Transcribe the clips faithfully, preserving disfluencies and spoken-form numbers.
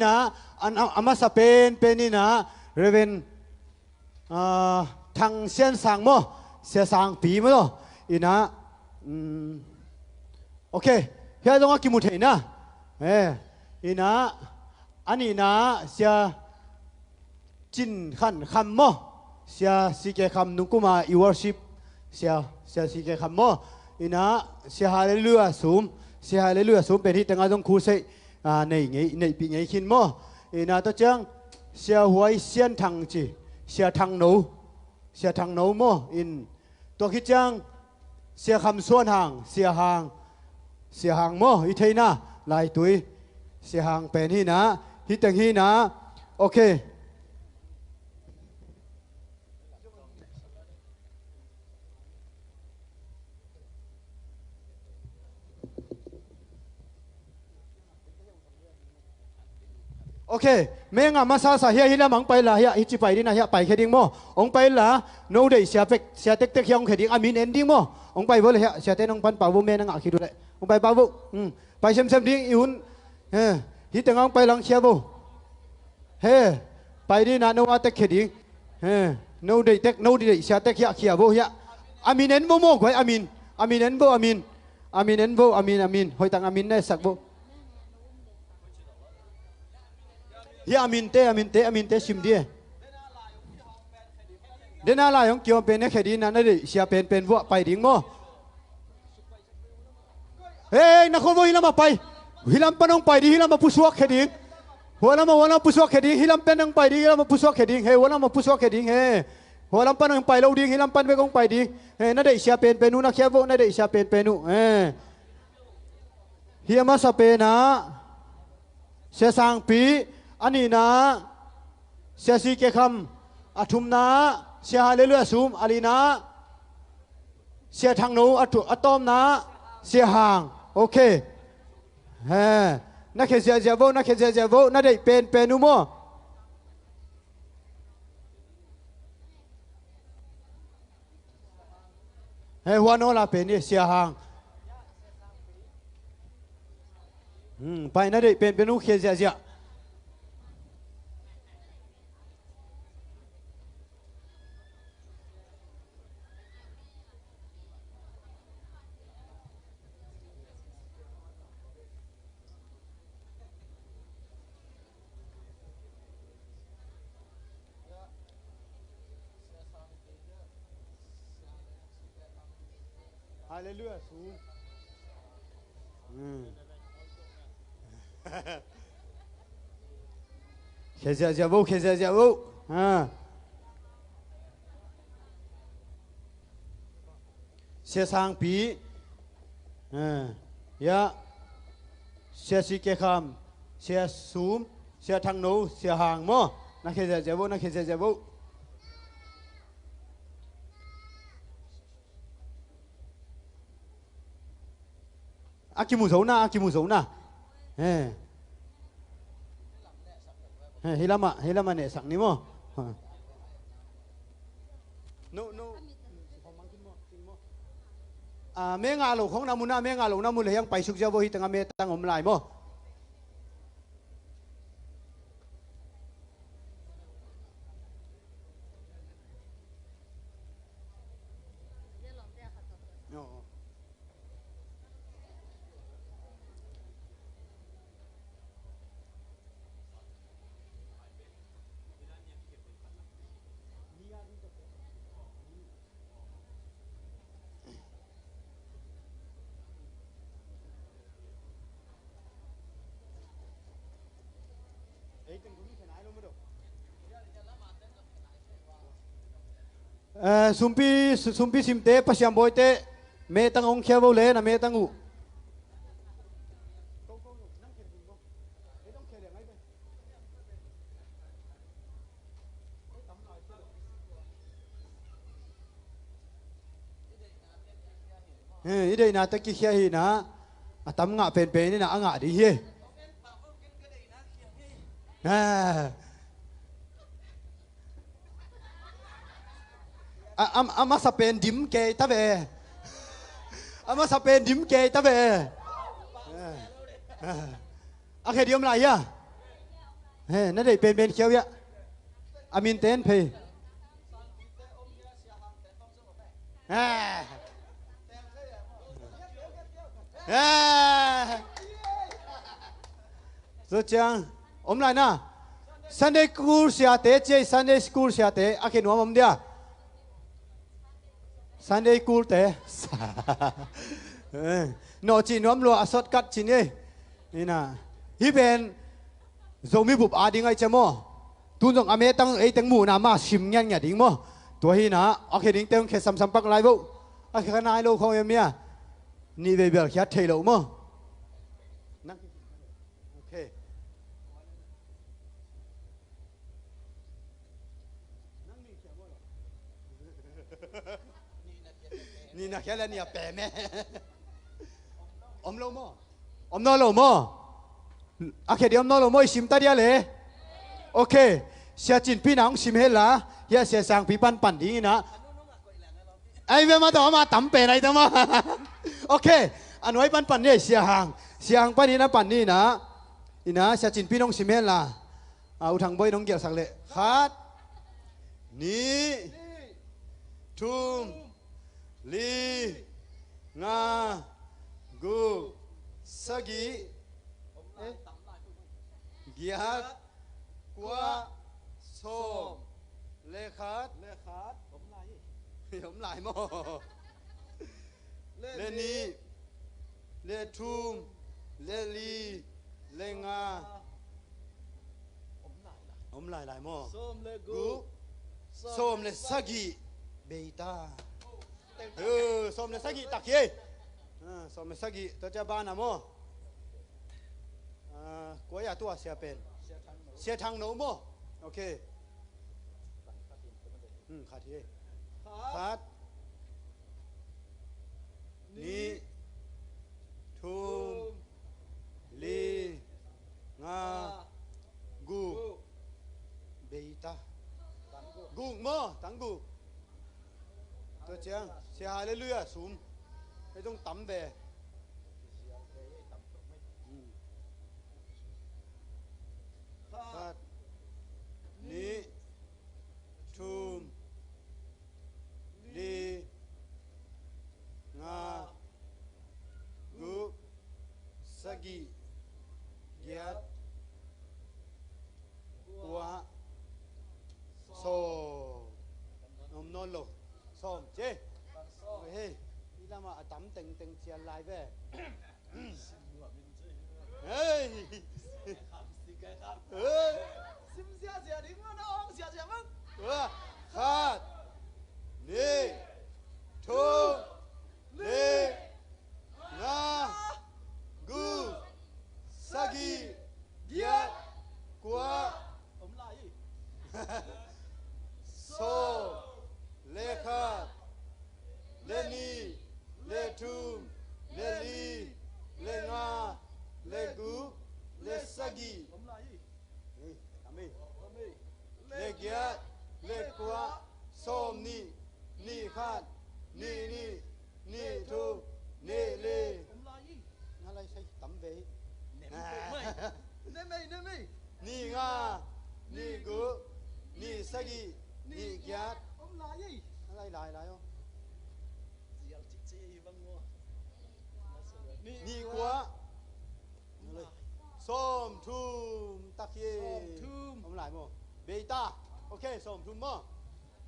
Inah, a, a masa penpen inah Reverend, ah, Thang Sian Sang maw, Sia Sangpi maw, inah, um, ok, hia zong a kimu thei na. Eh, inah, a nihna Sia Cin Khan Kham maw, Sia C K Kham nungkuma i worship, Sia, Sia C K Kham maw, inah Sia Hallelujah Sum, Sia Hallelujah Sum pen hih tengah zong khusei, ah, nei ngei, neihpih ngei khin maw. Inah tua ciang Sia Huai Sian Thang ci, Sia Thang No, Sia Thang No maw, in tua khit ciang Sia Kham Suan Hang, Sia Hang, Sia Hang maw, i theina, Laitui, Sia Hang pen hi na, hi teng hi na, ok. Ok, mengah masasa hiah, hih lam hong pai la hiah, hih ci pai ding na hiah, pai khia ding maw? Hong pai la, no deih sia pek, sia tektek hiah hong khia ding, a min en ding maw? Hong pai vo le hiah, siate nong pan pau vo, me na ngah khit uh leh. Hong pai pau vo. Hmm. Pai semsem ding, i hun. He, hih tengah hong pai lang khia vo. He, pai ding na, no a tek khia ding. He, no deih tek, no deih sia tek hiah khia vo hiah. A min en vo maw guai, a min. A min en vo, a min. A min en vo, a min, a min. Hoih tang a min na sak vo. Hi a minte, a minte, a minte sim dih e. Dena lai hong kiom pen na khia ding na, na deih sia penpen vuah pai ding maw? Hei, na khua vo, hih lamah pai. Hih lam pan hong pai ding, hih lamah pusuak khia ding. Hua lamah, hua lamah pusuak khia ding, hih lam pan hong pai ding, hih lamah pusuak khia ding. Hei, hua lamah pusuak khia ding, hei. Hua lam pan hong pai lo ding, hih lam pan bek hong pai ding. Hei, na deih sia penpen uh, na khia vo, na deih sia penpen uh. Hei. Hih a masa penah Sia Sangpi, a nihna Sia C K Kham, a thumna Sia Hallelujah Sum, a lina Sia Thang No, a thu-, a tawpna Sia Hang. Ok. He. Na khia ziahziah vo, na khia ziahziah vo, na deih penpen uh maw? Hei, hua no la pen hi, Sia Hang. Hmm, pai na deih penpen uh khia ziahziah. Hallelujah, su. Hmm. Khia ziahziah vo, khia ziahziah vo. Ha. Sia Sangpi. Eh, ya. Sia C K Kham, Sia Sum, Sia Thang No, Sia Hang maw. Na khia ziahziah vo, na khia ziahziah vo. A kimu zo na, a kimu zo na. Eh. He, hih lamah, hih lamah nehsak ni maw? Ha. No, no. A, me ngah lo khong na mun a, me ngah lo na mun le hiang paisuk ziau vo, hih tengah me tang om lai maw? Eh, sumpi, su-, sumpi simte, pasian bawite, metang hong khia vo le, na metang uh. Eh, i deihna teh kikhia hi na, a tam ngah penpen in a ngah ding hi. Eh. A, a, a masa pen dim kei ta ve. A masa pen dim kei ta ve. Eh. Eh. A khe diam lai hia. He, na deih penpen khia uh hiah. A min ten phei. Ah. Ah. Tua ciang om lai na. Sunday school siate, ciai Sunday school siate a khe nuam om dia. Sunday school te. Nawh cih nuam lua, a shortcut cih ni. Ina. Hih pen Zomi bup a ding ai cia maw. Tun zong a me tang ei teng muhna mah sim ngiatngiat ding maw. Tua hi na, a khe ding teng khe samsam pak lai vo. A khe kha nai lo khong em nia. Nih vei bel khiat thei lo maw. Nang. Ok. Nihna khia le nih a pem e. Om lo maw? Om nawn lo maw? A khe ding om nawn lo maw? I sim ta dia le. Ok. Sia Cinpi na hong sim hen la. Hiah Sia Sangpi panpan ding ina. Ai ve ma tawh ama tam pen ai ta ma. Ok. A nuai panpan ni ai Sia Hang. Sia Hang pan ina pan ni ina. Ina Sia Cinpi na hong sim hen la. A, U Thang Bawi nong gelhsak leh. Khat, nih, thum, li, nga, guk, sagih, eh, giat, kua, sawm, le khat. Le khat. Om lai maw? Le nih, le thum, le li, le nga. Om lai lai maw? Sawm le guk. Guk. Sawm le sagih. Bei ta. Eh, sawm le sagih tak hi. Ah, sawm le sagih. Tua cia bana maw? Ah, kua ya tua sia pen. Sia Thang No maw? Ok. Hmm, khat hi. Khat. Nih, thum, li, nga, guk. Bei ta. Guk maw? Tang guk. Tua ciang Sia Hallelujah sum. Hei zong tam ve. Hmm. Khat, nih, thum, li, nga, guk, sagih, giat, kua, sawm. Om nawn lo. Sawm ci. Hei, i lamah a tam tengteng cian lai ve. Hei. Hei. Sim ziahziah ding maw, na awng ziahziah maw? Khat, nih, thum, li, nga, guk, sagih, giat, kua. Om lai. Sawm, le khat, le nih, le thum, le li, le nga, le guk, le sagih. Om lai. Hei, tam hi. Le giat, le kua, sawm nih, nih khat, nih nih, nih thum, nih li. Nga lai sai tam ve. Nem mei, nem mei. Nih nga, nih guk, nih sagih, nih giat. Om lai ei. Nga lai lai lai o. Nih kua. Sawm thum tak hi. Sawm thum. Om lai maw? Bei ta. Ok, sawm thum maw?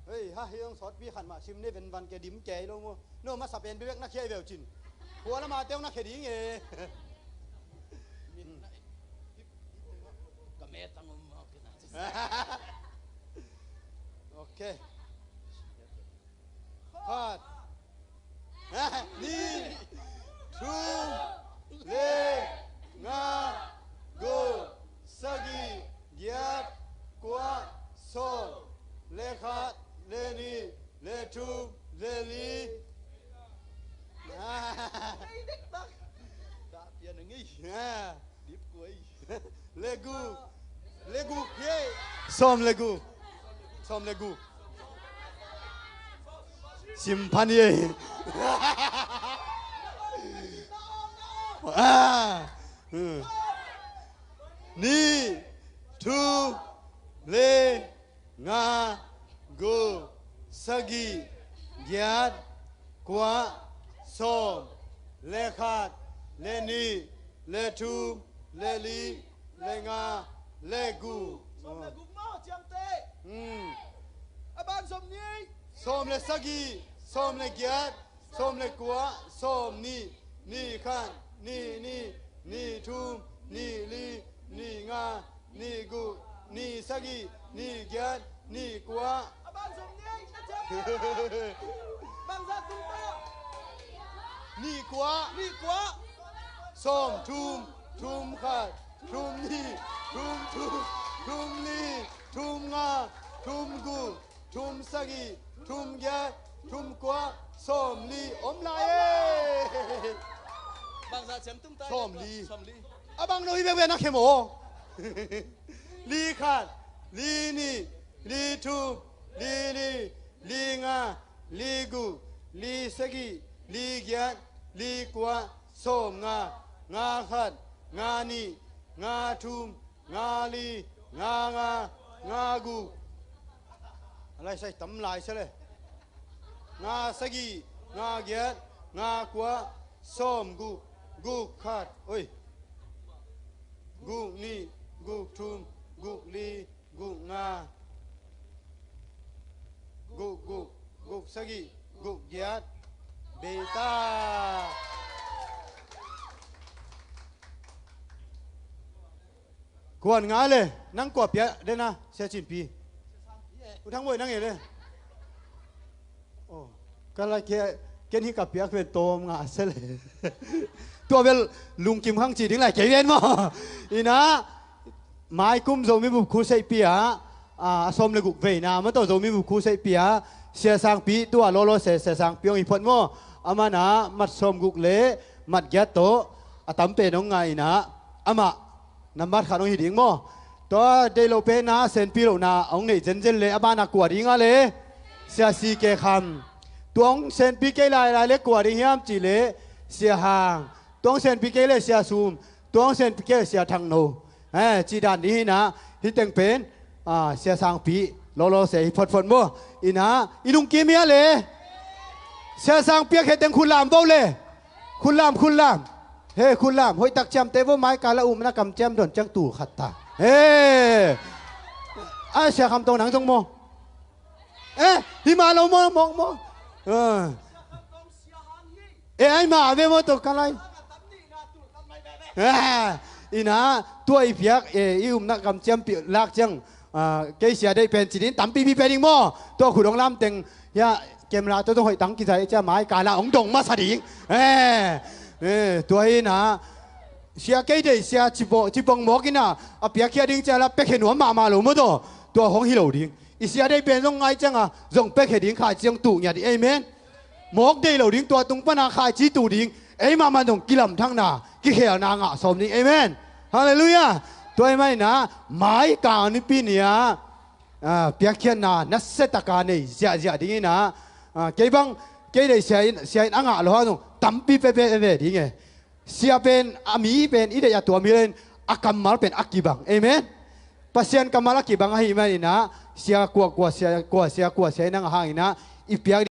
Hei, ha, hei, hong sawtpi khat mah sim ni, venvan ke dim kei lo maw? No masa pen bebek na khia i veu cin. Khua lama teu na khia ding e. Ka me tang om maw kina. Ok. Khat. Nih, thum, li, nga, guk, sagih, giat, kua, sawm, le khat, le nih, le thum, le li. Dah pian a ngei. Dip kuai. Le guk. Le guk hi. Sawm le guk. Sawm le guk. Sim phan hi. Ah. Hmm. Nih. Thum. Li, nga, guk, sagih, giat, kua, sawm, le khat, le nih, le thum, le li, le nga, le guk. Sawm le guk maw, ciamteh? Hmm. A ban sawm nih. Sawm le sagih, sawm le giat, sawm le kua, sawm nih, nih khat, nih nih, nih thum, nih li, nih nga, nih guk, nih sagih, nih giat, nih kua. A ban sawm nih, na ciamteh. Bangzah tung ta. Nih kua. Nih kua. Sawm thum, thum khat, thum nih, thum thum, thum li, thum nga, thum guk, thum sagih, thum giat, thum kua, sawm li om lai e. Bangzah ciam tung ta. Sawm li. Sawm li. A bang no hi bekbek na khe maw? Li khat, li nih, li thum, li li, li nga, li guk, li sagih, li giat, li kua, sawm nga, nga khat, nga nih, nga thum, nga li, nga nga, nga guk. A lai sai tam lai sa le. Nga sagih, nga giat, nga kua, sawm guk, guk khat, oi. Guk nih, guk thum, guk li, guk nga, guk guk, guk sagih, guk giat. Bei ta. Kuan nga le, nang kua pia den a, Sia Cin Pi. U Thang Boi nang e le. Oh, ka la kia, ken hi ka piak ven tawm nga se le. Tua bel lungkim khang ci ding lai kei ven maw. Ina, mai kum Zomi Bup Crusade pi a, a, a sawm le guk veina, ma tawh Zomi Bup Crusade pi a, Sia Sangpi tua lawlaw se, Sia Sangpi hong hi phot maw. Amah na, mat sawm guk le, mat giat tawh, a tam pen hong nga ina, amah, nambat khat hong hi ding maw. Tua deih loh pen na, senpi lohna hong neih zenzen le, a banah kua ding a le, Sia Si Ke Kham. Tua hong senpi kei lailai le kua ding hiam cih le, Sia Hang. Tua hong senpi kei le Sia Sum. Tua hong senpi kei le Sia Thang No. Eh, cih dan ding hi na, hi teng pen, ah, Sia Sangpi lawlaw se hi photphot maw. Ina, i lungkim hi a le. Sia Sangpi a khe teng khut lam vo le. Khut lam, khut lam. He, khut lam. Hoih tak ciamteh vo, mai kal a um na kamciam don ciang tu khat ta. He. A Sia Kham Tawng nang zong maw. Eh, hi mah lo maw, mawk maw. Eh. Eh, ai mah ve maw tawh ka lai. Eh, ina, tua i piak, eh, i umna kamciam pi lak ciang. Ah, kei sia deih pen ci ding tampi pi pe ding maw. Tua khut hong lam teng, hia, camera tua zong hoih tang kizai cia mai kal a hong dong masa ding. Eh, eh, tua hi na. Sia kei deih sia cipong, cipong mawk ina, a piakhia ding cia la pekhe nuam mahmah lo maw tawh. Tua hong hi lo ding. I sia deih pen zong ngai cianga, zong pekhe ding khaici hong tuh ngiat ding. Amen. Mawk deih lo ding tua tung pana khaici tuh ding. Ei mahmah zong kilamthangna, kikhelna ngah sawm ding. Amen. Halleluiah. Tua i mai na, mai kang nipi ni a, ah, piakkhiatna nasia taka nei ziahziah ding ina, ah, kei bang, kei deih sia in, sia in a ngah lo ha zong tampi pepe ve ding e. Sia pen, a mi pen, i deih a tuam hi len, a kammal pen a kibang. Amen. Pasian kammal a kibang ahi man ina, sia kua kua sia, kua sia kua sia ina ngah hang ina, i piak